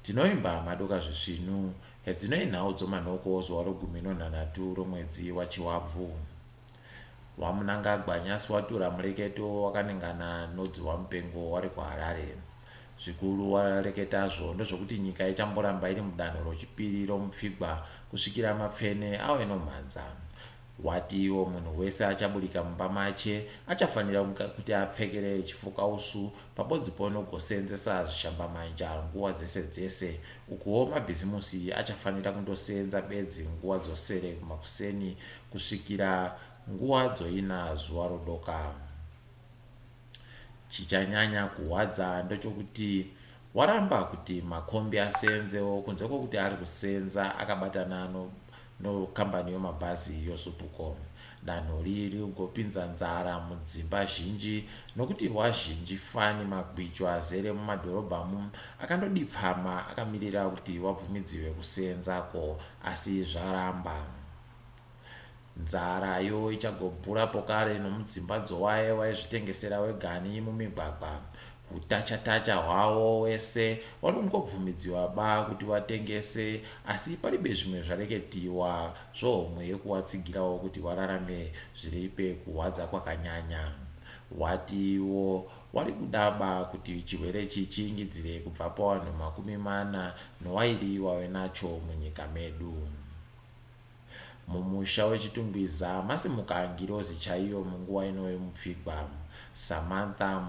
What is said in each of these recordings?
Tinoimba madoka zvisvinu, hedzinoi nhau dzomanhoko zuva rogumi nonhanhatu romwedzi waChiwabvu. WaMnangagwa nyasi watura mureketo wakanengana nodzihwamupengo wari kuHarare. Zvikuru wareketazvo ndozvokuti nyika ichamboramba iri mudanho rochipiri romupfigwa kusvikira mapfene awe nomhanza. Watiwo munhu wese achaburika mumba mache achafanira kuti apfekere chifukausu pabodzi ponogoseenzesa zvishambamanja nguwa dzese dzese. Ukuwo mabhizimusi achafanira kundoseenza bedzi nguwa dzosere kumakuseni kusvikira nguwa dzoina zuwa rodoka. Chichanyanya kuhwadza ndochokuti waramba kuti makombi aseenzewo kunze kwokuti ari kuseenza akabatana nokambani yomabhazi yoZupco. Danho riri rigopinza nzara mudzimba zhinji nokuti wazhinji fani magwijo azere mumadhorobhamu akandodipfama akamirira kuti wabvumidziwe kuseenzako asi zvaramba. Nzara yo ichagobhura pokare nomudzimba dzowaye waizvitengesera wegani mumigwagwa. Hutacha-tacha hwawo wese wari kungobvumidziwa ba kuti watengese asi paribe zvimwe zvareketiwa zvohomwe yekuwatsigirawo kuti wararame zviripe kuhwadza kwakanyanya. Watiwo wari kudaba kuti chihwerechi chiingidzire kubva pawanhu 40 nowairi wave nacho munyika medu. Mumusha weChitungwiza masimuka ngirozi chaiyo munguva ino yomupfigwa. Samantha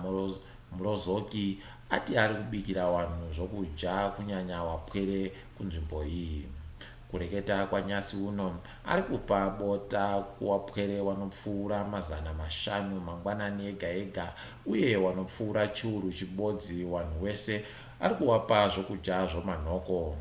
Murozoki ati ari kubikira wanhu zvokudya kunyanya wapwere kunzvimbo iyi. Kureketa kwanyasi uno ari kupa bota kuwapwere wanopfuura 500 mangwanani ega ega uye wanopfuura chiuru chibodzi wanhu wese ari kuwapa zvokudya zvomanhoko.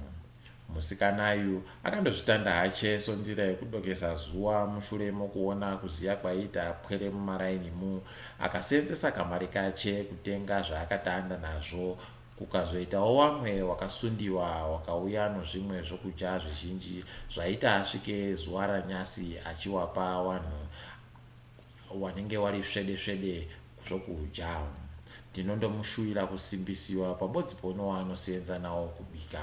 Musikanayu akandozvitanda hache sonzira yekudokesa zuwa mushure mokuona kuziya kwaiita pwere mumarainimu. Akaseenzesa kamari kache kutenga zvaakatanda nazvo kukazoitawo wamwe wakasundiwa wakauya nozvimwe zvokudya zvizhinji zvaita asvike zuwa ranyasi achiwapa wanhu wanenge wari svede svede zvokudya. Ndinondomushuwira kusimbisiwa pabodzi ponowanoseenza nawo kubika.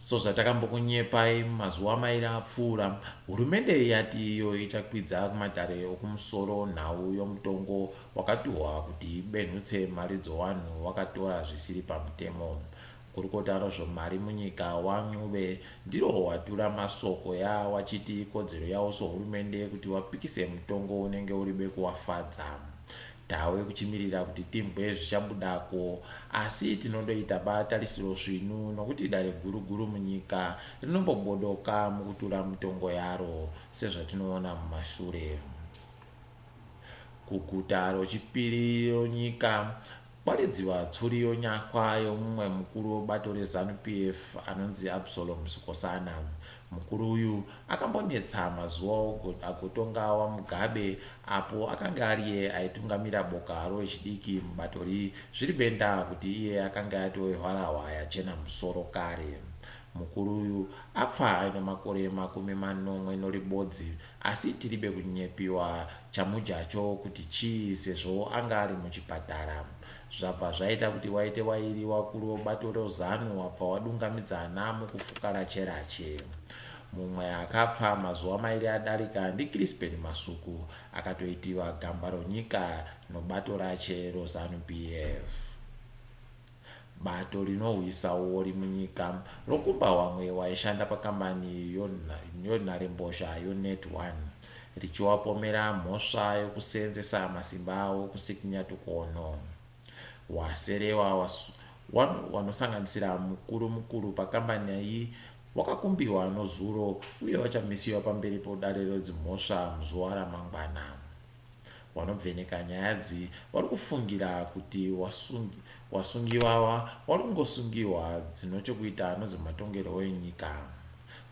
Sozvatakambokunyepai mumazuwa mairi apfuura, hurumende yati iyo ichakwidza kumatare okumusoro nhau yomutongo wakatuhwa kuti ibenhutse mari dzowanhu wakatora zvisiri pamutemo. Gurukota rozvemari munyika waNcube ndiro watura masoko ya wachiti ikodzero yawo sohurumende kuti wapikise mutongo unenge uribe kuwafadza. Tawe kuchimirira kuti timbwe zvichabudako asi tinondoita ba tarisiro svinu nokuti dare guru guru munyika rinombobodoka mukutura mutongo yaro sezvatinoona mumashure. Kuguta rochipiri ronyika kwaridziwa tsuri yonyahwa yomumwe mukuru webato reZanu PF anonzi Absolom Skosana. Mukuru uyu akambonetsa mazuva agotonga waMugabe apo akange ariye aitungamira boka rowechidiki mubato ri zviri benda kuti iye akange atove hwarahwa yachena musoro kare. Mukuru uyu apfa aine makore 71 asi tiribe kunyepiwa chamujacho kuti chii sezvo anga ari muchipatara. Zvabva zvaita kuti waite wairi wakuru webato roZanu wabva wadungamidzana mukufuka rache rache. Mumwe akapfa mazuva mairi adarika ndiCrispen Masuku akatoitiwa gamba ronyika nobato rache roZanu PF. Bato rinohwisa uori munyika rokumba wamwe waishanda pakambani yonharembozha yoNetOne richiwapomera mhosva yokuseenzesa masimba awo kusikinya tukono. Waserewa wanosanganisira mukuru mukuru pakambani iyi wakakumbiwa nozuro uye wachamisiwa pamberi podare redzimhosva muzuva ramangwana. Wanobveneka nyaya dzi wari kufungira kuti wasungiwawa wari kungosungiwa dzinochokuita nodzematongerwo enyika.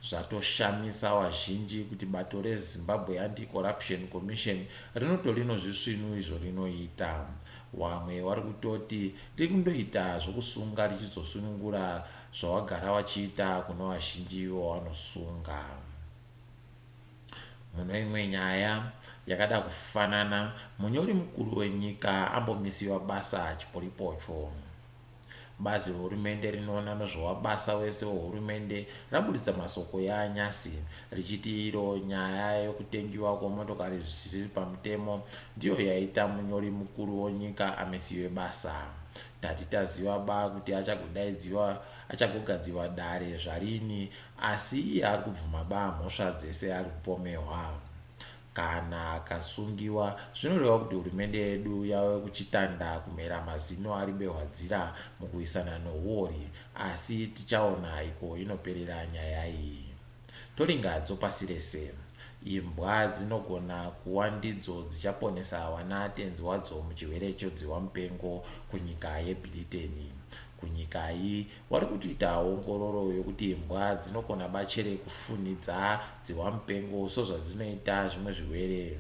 Zvatoshamisa wazhinji kuti bato reZimbabwe Anti-Corruption Commission rinotorino zvisvinu izvo rinoita. Wamwe wari kutoti riri kundoita zvokusunga richizosunungura zvawagara wachiita kuno wazhinji wawanosunga. Mune imwe nyaya yakada kufanana, munyori mukuru wenyika ambomisiwa basa chiporipocho. Bazi rehurumende rinoona nezvewabasa wese wehurumende raburitsa masoko yaanyasi richiti iro nyaya yokutengiwa kwemotokari zvisiri pamutemo ndiyo yaita munyori mukuru wenyika amisiwe basa. Tati taziva ba kuti achagodaidziwa achagogadziwa dare zvarini asi iye ari kubvuma ba mhosva dzese ari kupomehwa. Kana akasungiwa zvinoreva kuti hurumende yedu yave kuchitanda kumera mazino ari behwadzira mukuwisana nohuori asi tichaona iko inoperera nyaya iyi. Toringa dzopasi rese. Imbwa dzinogona kuwa ndidzo dzichaponesa wana tenzi wadzo muchirwere chodziwa mupengo kunyika yeBhiriteni. Kunyika iyi wari kutoita ongororo yokuti imbwa dzinokona bachere kufunhidza dziwamupengo sozvadzinoita zvimwe zvirwere.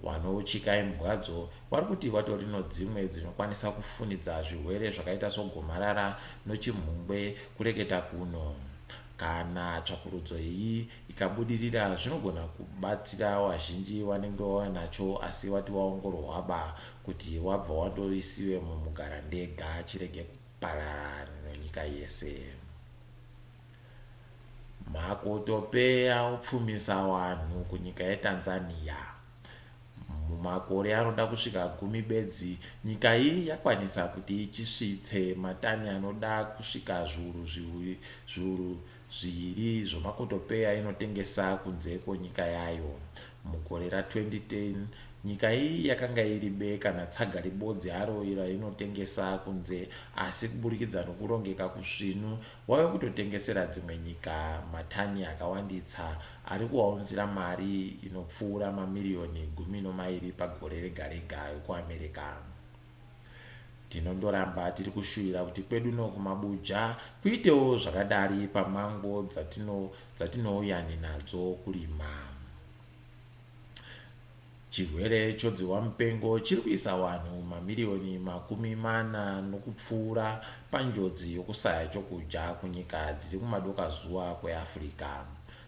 Wanouchika imbwadzo wari kuti watori nodzimwe dzinokwanisa kufunidza zvirwere zvakaita sogomarara nochimhungwe kureketa kuno. Kana tsvakurudzo iyi ikabudirira zvinogona kubatsira wazhinji wanenge wanacho asi wati waongororwaba kuti wabva wandoisiwe mumugarandega chirege kuparara nonyika yese. Makotopeya opfumisa wanhu kunyika yeTanzania. Mumakore anoda kusvika 10 bedzi, nyika iyi yakwanisa kuti ichisvitse matani anoda kusvika zviuru zviiri zvomakotopeya inotengesa kunze kwenyika yayo. Mugore ra2010, nyika iyi yakanga iri be kana tsaga ribodzi haro rainotengesa kunze asi kuburikidza nokurongeka kusvinu wave kutotengesera dzimwe nyika matani akawanditsa ari kuwaunzira mari inopfuura mamiriyoni 12 pagore rega rega yokuAmerica. Tinondoramba tiri kushuvira kuti kwedu no kumabuja kuitewo zvakadari pamango dzatinouyani nadzo kurima. Chirwere chodziwa mupengo chiri kuisa wanhu mamiriyoni 40 nokupfuura panjodzi yokusaya chokudya kunyika dziri kumadokazuva kweAfrica.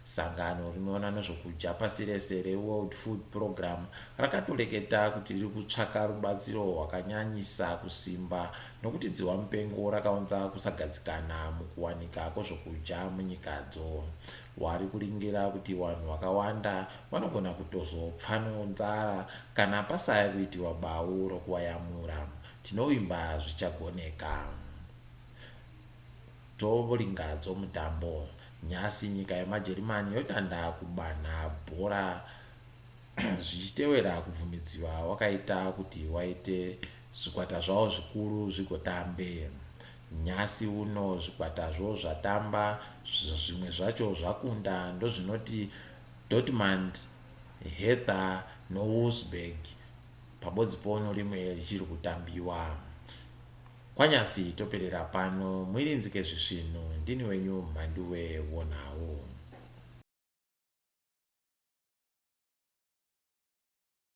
Sangano rinoona nezvokudya pasi rese reWorld Food Programme rakatoreketa kuti riri kutsvaka rubatsiro rwakanyanyisa kusimba nokuti dziwa mupengo rakaunza kusagadzikana mukuwanika kwezvokudya munyikadzo. Wari kuringira kuti wanhu wakawanda wanogona kutozopfa nonzara kana pasaya kuitiwa bau rokuwayamura. Tinovimba zvichagoneka. Toringa dzomutambo. Nyasi nyika yemaJerimani yotanda kubanha bhora zvichitewera kubvumidziwa wakaita kuti waite zvikwata zvavo zvikuru zvigotambe. Nyasi uno zvikwatazvo zvatamba zvimwe zvacho zvakunda ndozvinoti Dortmund, Hertha noWolfsburg pabodzi pono rimwe richiri kutambiwa. Kwanyasi toperera pano muirinzike zvisvinu ndini wenyu Mhanduwe wonawo.